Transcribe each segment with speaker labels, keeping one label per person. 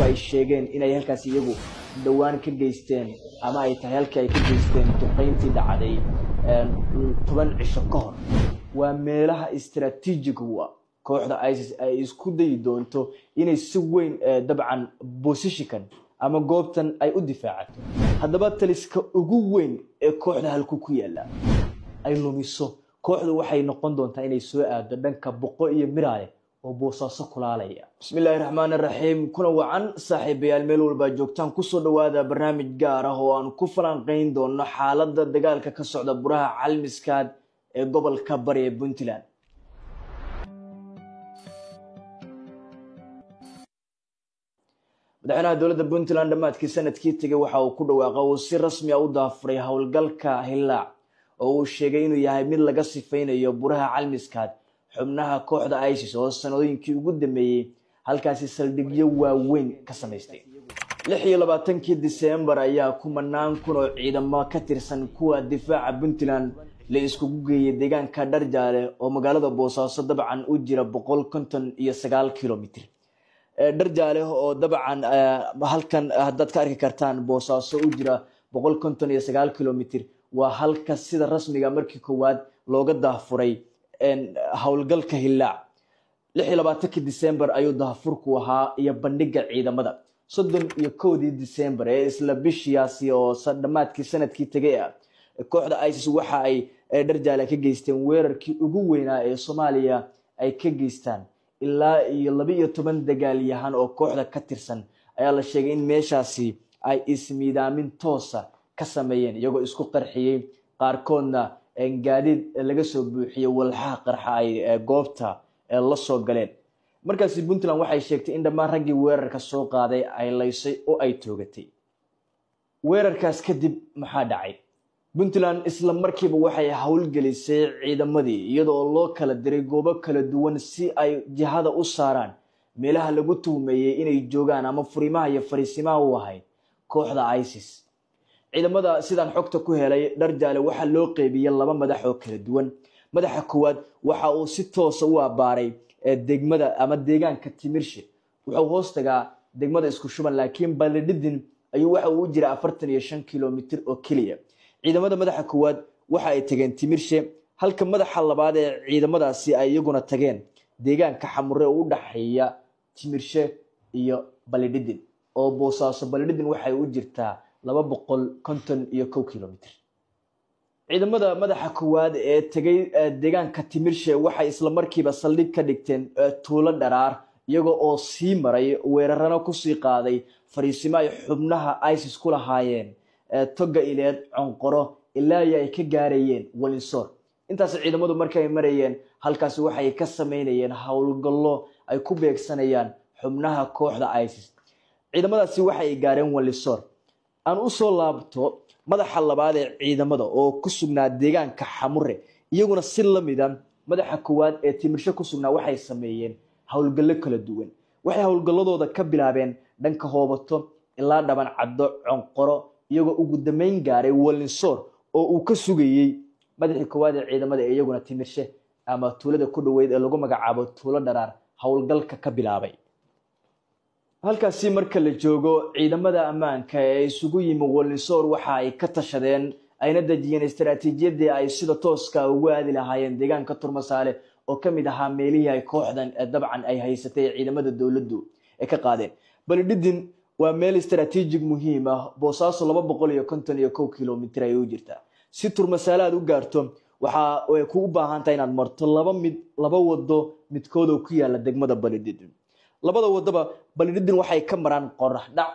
Speaker 1: ay sheegeen inay halkaasi iyagu dhowaan ka geysteen ama ay tahay halkii ay ka geysteen duqeyntii dhacday 10 cisho ka hor. Waa meelaha istaraatiijiga u ah kooxda ISIS ay isku dayi doonto inay si weyn dabcan boosishikan ama goobtan ay u difaacato. Haddaba taliska ugu weyn ee kooxda halku ku yaala ay lumiso, kooxdu waxay noqon doontaa inay soo aado dhanka Boqo iyo Miraale oo Boosaaso kulaalaya. Bismillaahi raxmaani raxiim. Kuna wacan saaxiibayaal meel walbaa joogtaan, kusoo dhawaada barnaamij gaar ah oo aan ku falanqeyn doono xaaladda dagaalka ka socda buraha Calmiskaad ee gobolka Bari ee Puntland. Madaxweynaha dowladda Puntland dhammaadkii sanadkii tegay waxa uu ku dhawaaqay uu si rasmi ah u daafuray howlgalka Hillaac oo uu sheegay inuu yahay mid laga sifeynayo buraha Calmiskaad xubnaha kooxda ISIS oo sanadooyinkii ugu dambeeyey halkaasi saldhigyo waaweyn ka samaystay. 26-kii Diseembar ayaa kumanaan kun oo ciidamo ka tirsan kuwa difaaca Puntland la iskugu geeyey deegaanka Dharjaale oo magaalada Boosaaso dabcan u jira 159 kilomitir. Dharjaale oo dabcan halkan haddaad ka arki kartaan Boosaaso u jira 159 kilomitir waa halka sida rasmiga markii koowaad looga daafuray howlgalka Hillaac. 26-kii Diseembar ayuu daafurku ahaa iyo bandhiga ciidamada. 31-dii Diseembar ee isla bishiyaasi oo dhammaadkii sanadkii tegay ah, kooxda ISIS waxa ay Dharjaale ka geysteen weerarkii ugu weynaa ee Soomaaliya ay ka geystaan. Ilaa iyo 12 dagaalyahan oo kooxda ka tirsan ayaa la sheegay in meeshaasi ay ismiidaamin toosa ka sameeyeen, iyagoo isku qarxiyey, qaarkoodna gaadiid laga soo buuxiyey walxaha qarxa ay goobta la soo galeen. Markaasi Puntland waxay sheegtay in dhammaan raggii weerarka soo qaaday ay laysay oo ay toogatay. Weerarkaas kadib maxaa dhacay? Puntland isla markiiba waxay howlgelisay ciidamadii, iyadoo loo kala diray goobo kala duwan si ay jihada u saaraan meelaha lagu tuhmeeyey inay joogaan ama furimaha iyo fariisimaha u ahayd kooxda ISIS. Ciidamada sidaan xogta ku helay Dharjaale waxaa loo qeybiyey laba madax oo kala duwan. Madaxa koowaad waxa uu si toosa u abbaaray degmada ama deegaanka Timirshe. Wuxuu hoos tagaa degmada Isku Shuban, laakiin Balidhidin ayuu waxa uu u jira 45 kilomitir oo keliya. Ciidamada madaxa koowaad waxa ay tageen Timirshe, halka madaxa labaad ee ciidamadaasi ay iyaguna tageen deegaanka Xamure oo u dhaxeeya Timirshe iyo Balidhidin, oo Boosaaso Balidhidin waxay u jirtaa 251 kilomitir. Ciidamada madaxa koowaad ee tegay deegaanka Timirshe waxay isla markiiba saldhig ka dhigteen tuulo Dharaar, iyaga oo sii maray weerarano kusii qaaday fariisimo ay xubnaha ISIS ku lahaayeen Toga Ileed, Conqoro, ilaa iyo ay ka gaarayeen Walinsoor. Intaas ciidamadu markay marayeen halkaasi waxay ka sameynayeen howlgallo ay ku beegsanayaan xubnaha kooxda ISIS. Ciidamadaasi waxay gaareen Walinsoor. Aan u soo laabto madaxa labaad ee ciidamada oo ku sugnaa deegaanka Xamure, iyaguna si lamida madaxa koowaad ee Timirshe ku sugnaa waxay sameeyeen howlgallo kala duwan. Waxay howlgalladooda ka bilaabeen dhanka Hoobato ilaa Dhaban Caddo, Conqoro, iyagoo ugu dambeyn gaaray Walinsoor oo uu ka sugayey madaxii koowaad ee ciidamada ee iyaguna Timirshe ama tuulada ku dhoweyd ee lagu magacaabo Tuulo Dharaar howlgalka ka bilaabay. Halkaasi marka la joogo, ciidamada ammaanka ee isugu yimi Walinsoor waxa ay ka tashadeen ayna dejiyeen istaraatiijiyadii ay sida tooska ugu aadi lahaayeen deegaanka Turmasaale oo ka mid ahaa meelihii ay kooxdan dabcan ay haysatay ciidamada dowladdu ay ka qaadeen. Balidhidin waa meel istaraatiijig muhiim ah, Boosaaso 251 kilomitir ay u jirtaa. Si Turmasaale aad u gaarto waxa ay kugu baahan tahay inaad marto laba wado midkood oo ku yaala degmada Balidhidin. Labada wadaba Balidhidin waxay ka maraan qorax dhac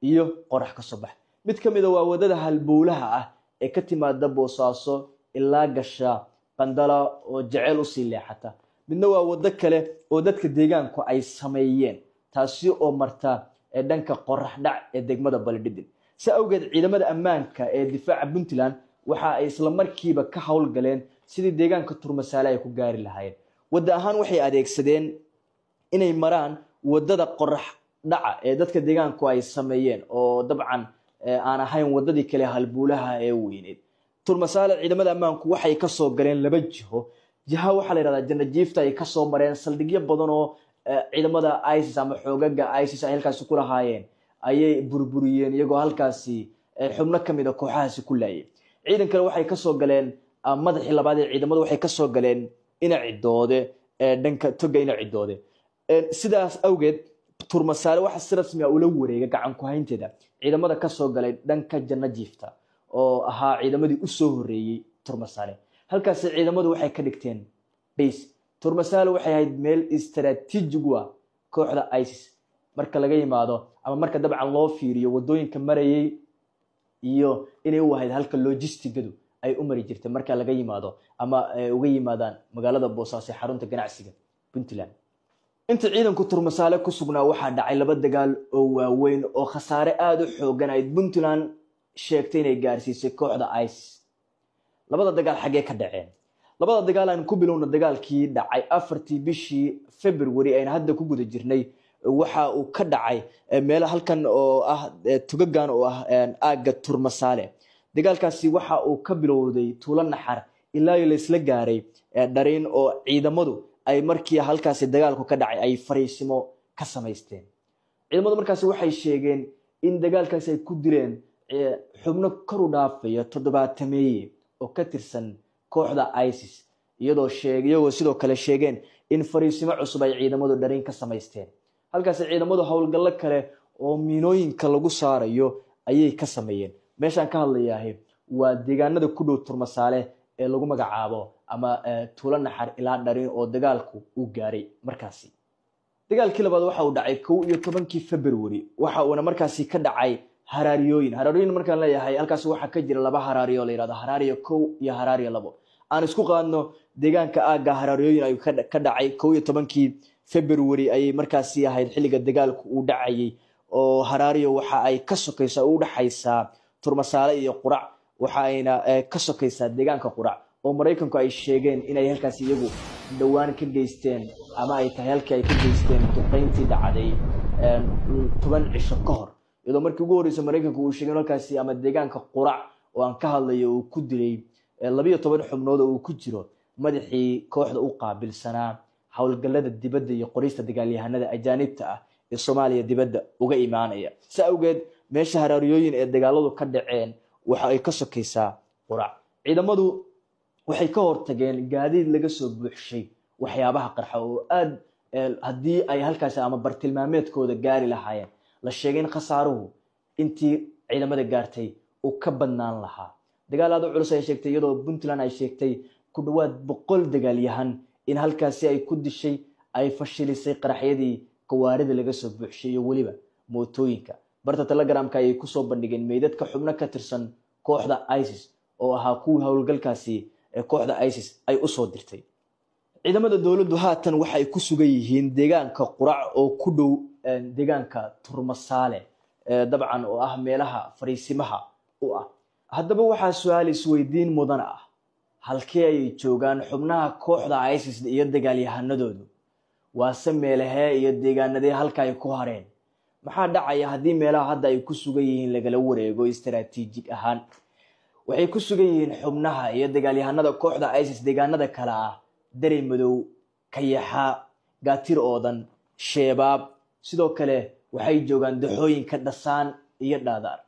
Speaker 1: iyo qorax ka soo bax. Mid ka mid ah waa wadada halbowlaha ah ee ka timaada Boosaaso ilaa gasha Qandala oo jecel usii leexata. Midna waa wado kale oo dadka deegaanku ay sameeyeen, taasi oo marta ee dhanka qorax dhac ee degmada Balidhidin. Si awgeed ciidamada ammaanka ee difaaca Puntland waxa ay isla markiiba ka howlgaleen sidii deegaanka Turmasaale ay ku gaari lahaayeen. Wadda ahaan waxay adeegsadeen inay maraan wadada qorax dhaca ee dadka deegaanku ay sameeyeen oo dabcan aan ahayn wadadii kale halbuulaha ee weyneed. Turmasaale ciidamada ammaanku waxay kasoo galeen laba jiho. Jiha waxaa la yidhahdaa Janajiifta ay kasoo mareen saldhigyo badan oo ciidamada ISIS ama xoogaga ISIS ay halkaasi ku lahaayeen ayay burburiyeen, iyagoo halkaasi xubno kamid a kooxahaasi ku laayay. Ciidan kale waxay kasoo galeen madaxii labaad ee ciidamadu, waxay kasoo galeen Ina Cidoode, dhanka toga Ina Cidoode. Sidaas awgeed Turmasaale waxaa si rasmi ah ula wareega gacan ku haynteeda ciidamada kasoo galay dhanka Janno Jiifta oo ahaa ciidamadii usoo horeeyey Turmasaale. Halkaasi ciidamadu waxay ka dhigteen base. Turmasaale waxay ahayd meel istaraatiijig u ah kooxda ISIS marka laga yimaado ama marka dabcan loo fiiriyo wadooyinka marayay iyo inay u ahayd halka logistigadu ay u mari jirtay marka laga yimaado ama uga yimaadaan magaalada Boosaaso ee xarunta ganacsiga Puntland. Inta ciidanku Turmasaale ku sugnaa waxaa dhacay 2 dagaal oo waaweyn oo khasaare aada u xoogan ay Puntland sheegtay inay gaarsiisay kooxda ISIS. Labada dagaal xaggee ka dhaceen? Labada dagaal aan ku bilowna dagaalkii dhacay 4tii bishii February ayna hadda ku guda jirnay. Waxa uu ka dhacay meel halkan oo ah tugagan oo ah aagga Turmasaale. Dagaalkaasi waxa uu ka bilowday Tuulo Naxar ilaa iyo laysla gaaray Dhariin, oo ciidamadu ay markii halkaasi dagaalku ka dhacay ay fariisimo ka samaysteen. Ciidamadu markaasi waxay sheegeen in dagaalkaasi ay ku dileen xubno kor u dhaafaya 70 oo ka tirsan kooxda ISIS, iyagoo sidoo kale sheegeen in fariisimo cusub ay ciidamadu Dhariin ka samaysteen. Halkaasi ciidamadu howlgallo kale oo miinooyinka lagu saarayo ayay ka sameeyeen. Meeshaan ka hadlayahay waa deegaanada ku dhow Turmasaale ee lagu magacaabo ama Tuulo Naxar ilaa Dhariin oo dagaalku uu gaaray. Markaasi dagaalkii labaad waxa uu dhacay 11kii February, waxa uuna markaasi ka dhacay Haraariyooyin. Haraariyooyin markaan leeyahay, halkaasi waxaa ka jira 2 haraariyo la yihahdo Haraariyo 1 iyo Haraariyo 2. Aan isku qaadno deegaanka aagga Haraariyooyin ayuu ka dhacay 11kii February ayay markaasi ahayd xilliga dagaalku uu dhacayay, oo Haraariyo waxa ay ka sokaysaa u dhaxaysaa Turmasaale iyo Qurac, waxa ayna ka sokaysaa deegaanka Qurac oo Maraykanku ay sheegeen inay halkaasi iyagu dhowaan ka geysteen ama ay tahay halkii ay ka geysteen duqeyntii dhacday 10 cisho ka hor, iyadoo markii ugu horreysay Maraykanku uu sheegay in halkaasi ama deegaanka Qurac oo aan ka hadlayo uu ku dilay 12 xubnood oo uu ku jiro madaxii kooxda u qaabilsanaa howlgallada dibadda iyo qorista dagaalyahanada ajaanibta ah ee Soomaaliya dibadda uga imaanaya. Si awgeed meesha Haraariyooyin ee dagaaladu ka dhaceen waxa ay ka sokaysaa Qurac. Ciidamadu waxay ka hortageen gaadiid laga soo buuxshay waxyaabaha qarxa oo aad haddii ay halkaasi ama bartilmaameedkooda gaari lahaayeen la sheegay in khasaaruhu intii ciidamada gaartay uu ka badnaan lahaa. Dagaal aad u culus ay sheegtay, iyadoo Puntland ay sheegtay ku dhawaad 100 dagaalyahan in halkaasi ay ku dishay, ay fashilisay qaraxyadii gawaarida laga soo buuxshay iyo weliba mootooyinka. Barta Telegramka ayay kusoo bandhigeen meydadka xubno ka tirsan kooxda ISIS oo ahaa kuwii howlgalkaasi ee kooxda ISIS ay usoo dirtay. Ciidamada dowladdu haatan waxay ku sugan yihiin deegaanka Qurac oo ku dhow deegaanka Turmasaale, dabcan oo ah meelaha fariisimaha u ah. Haddaba waxaa su-aal isweydiin mudan ah, halkee ayay joogaan xubnaha kooxda ISIS iyo dagaalyahanadoodu? Waase meelahee iyo deegaanadee halka ay ku hareen? Maxaa dhacaya haddii meelaha hadda ay ku sugan yihiin lagala wareego istaraatiijig ahaan? Waxay ku sugan yihiin xubnaha iyo dagaalyahanada kooxda ISIS deegaanada kale ah Darey Madow, Kayaxa, Gaatir Oodan, Sheebaab. Sidoo kale waxay joogaan daxooyinka Dhasaan iyo Dhaadaar.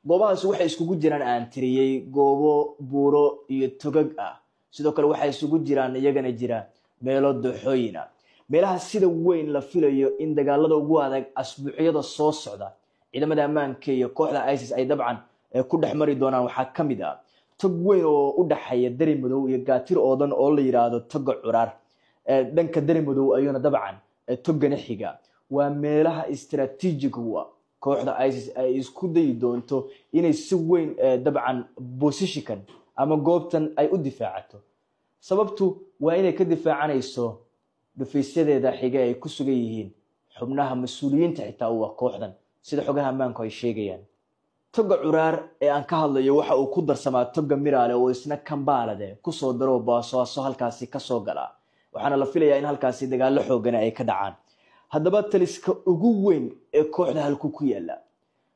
Speaker 1: Goobahaas waxay iskugu jiraan aan tiriyey goobo buuro iyo togag ah, sidoo kale waxay isugu jiraan iyagana jira meelo daxooyin ah. Meelaha sida weyn la filayo in dagaalada ugu adag asbuucyada soo socda ciidamada ammaanka iyo kooxda ISIS ay dabcan ku dhex mari doonaan waxaa ka mid ah tog weyn oo u dhaxeeya Dari Madow iyo Gaatir Oodan oo la yidhaahdo Toga Curaar. Dhanka Dari Madow ayuuna dabcan togana xiga. Waa meelaha istaraatiijiga u ah kooxda ISIS ay isku dayi doonto inay si weyn dabcan boosishikan ama goobtan ay u difaacato. Sababtu waa inay ka difaacanayso dhufaysyadeeda xiga ay ku sugan yihiin xubnaha mas-uuliyiinta xitaa u ah kooxdan, sida xogaha ammaanku ay sheegayaan. Toga Curaar ee aan ka hadlayo waxa uu ku darsamaa toga Miraale oo isna Kambaalade kusoo daro Boosaaso halkaasi kasoo gala, waxaana la filayaa in halkaasi dagaallo xoogana ay ka dhacaan. Haddaba taliska ugu weyn ee kooxda halku ku yaala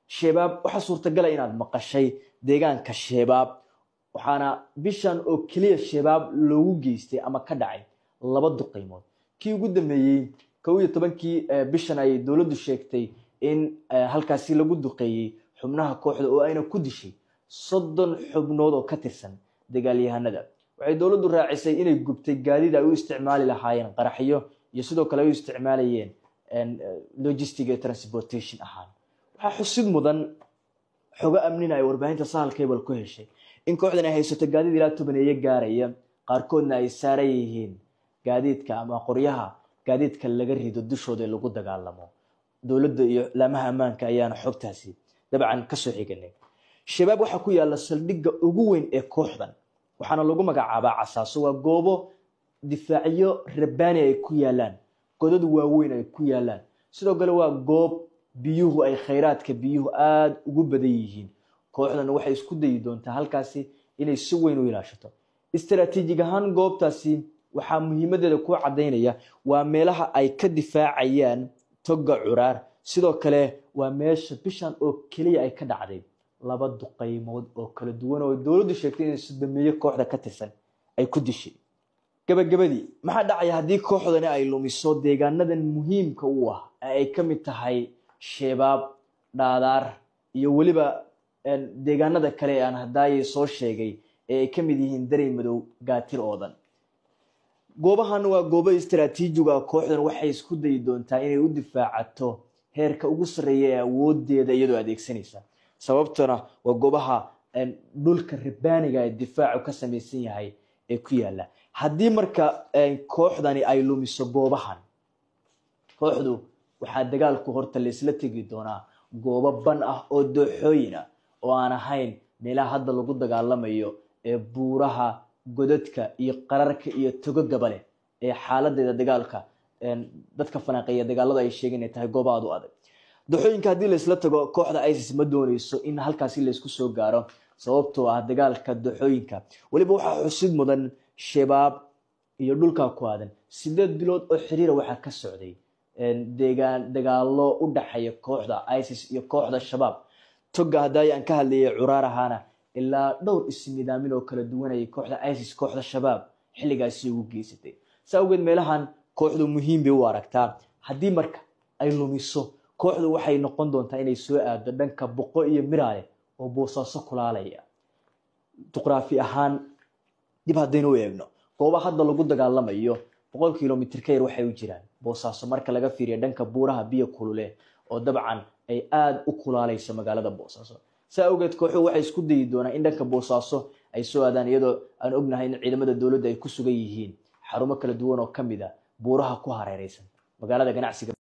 Speaker 1: Sheebaab, waxaa suurtagala inaad maqashay deegaanka Sheebaab, waxaana bishan oo keliya Sheebaab loogu geystay ama ka dhacay 2 duqeymood. Kii ugu dambeeyey 11-kii bishan ay dowladdu sheegtay in halkaasi lagu duqeeyey xubnaha kooxda oo ayna ku dishay 30 xubnood oo ka tirsan dagaalyahanada. Waxay dowladdu raacisay inay gubtay gaadiid ay u isticmaali lahaayeen qaraxyo iyo sidoo kale ay u isticmaalayeen logistic iyo transportation ahaan. Waxaa xusid mudan xogo amnina ay warbaahinta Sahal Cable ku heshay in kooxdan ay haysato gaadiid ilaa 10 gaaraya, qaarkoodna ay saaran yihiin gaadiidka ama qoryaha gaadiidka laga rido dushooda ee lagu dagaalamo. Dowladda iyo laamaha ammaanka ayaana xogtaasi dabcan kasoo xiganay. Shabaab waxaa ku yaala saldhigga ugu weyn ee kooxdan, waxaana lagu magacaabaa Casaaso. Waa goobo difaacyo rabbaani ay ku yaalaan, godad waaweyn ay ku yaalaan. Sidoo kale waa goob biyuhu ay khayraadka biyuhu aada ugu badan yihiin. Kooxdan waxay isku dayi doontaa halkaasi inay si weyn u ilaashato. Istaraatiijig ahaan goobtaasi waxaa muhiimadeeda ku caddaynaya waa meelaha ay ka difaacayaan toga Curaar. Sidoo kale waa meesha bishan oo keliya ay ka dhacday 2 duqeymood oo kala duwan oo dowladdu sheegtay inay sodomeeyo kooxda ka tirsan ay ku dishay. Gabagabadii, maxaa dhacaya haddii kooxdani ay lumiso deegaanadan muhiimka u ah ee ay ka mid tahay Shabaab, Dhaadaar iyo weliba deegaanada kale ee aan haddaayay soo sheegay ee ay ka mid yihiin Darey Madow, Gaatir Oodan? Goobahan waa goobo istaraatiijiga ah. Kooxdan waxay isku dayi doontaa inay u difaacato heerka ugu sarreeya ee awoodeeda iyadoo adeegsanaysa. Sababtuna waa goobaha dhulka rabbaaniga ee difaacu ka samaysan yahay ee ku yaala. Haddii marka kooxdani ay lumiso goobahan, kooxdu waxaa dagaalku horta la isla tegi doonaa goobo ban ah oo dooxooyin ah oo aan ahayn meelaha hadda lagu dagaalamayo ee buuraha, godadka iyo qararka iyo togagaba leh ee xaaladeeda dagaalka dadka falanqeeya dagaalada ay sheegeen inay tahay goobo aad u adag. Dooxooyinka haddii la isla tago, kooxda ISIS ma dooneyso in halkaasi la isku soo gaaro, sababtoo ah dagaalka dooxooyinka. Weliba waxaa xusid mudan Shabaab iyo dhulka ku aadan 8 bilood oo xiriira waxaa ka socday deegaan dagaallo u dhaxeeya kooxda ISIS iyo kooxda Shabaab. Toga hadda aan ka hadlayay Curaar ahaana ilaa dhowr isnidaamin oo kala duwanayay kooxda ISIS kooxda Shabaab xilligaasi ugu geysatay. Saa awgeed meelahan kooxdu muhiim bay u aragtaa. Haddii marka ay lumiso, kooxdu waxay noqon doontaa inay soo aado dhanka Boqo iyo Miraale oo Boosaaso kulaalaya. Juqraafi ahaan dib haddaynu u eegno goobaha hadda lagu dagaalamayo, 100 kilomitir ka yar waxay u jiraan Boosaaso marka laga fiiriyo dhanka buuraha biyo kulule oo dabcan ay aada u kulaalayso magaalada Boosaaso. Saa awgeed kooxuhu waxay isku dayi doonaan in dhanka Boosaaso ay soo aadaan, iyadoo aan ognahay in ciidamada dowladda ay ku sugan yihiin xarumo kala duwan oo ka mid ah buuraha ku hareeraysan magaalada ganacsiga.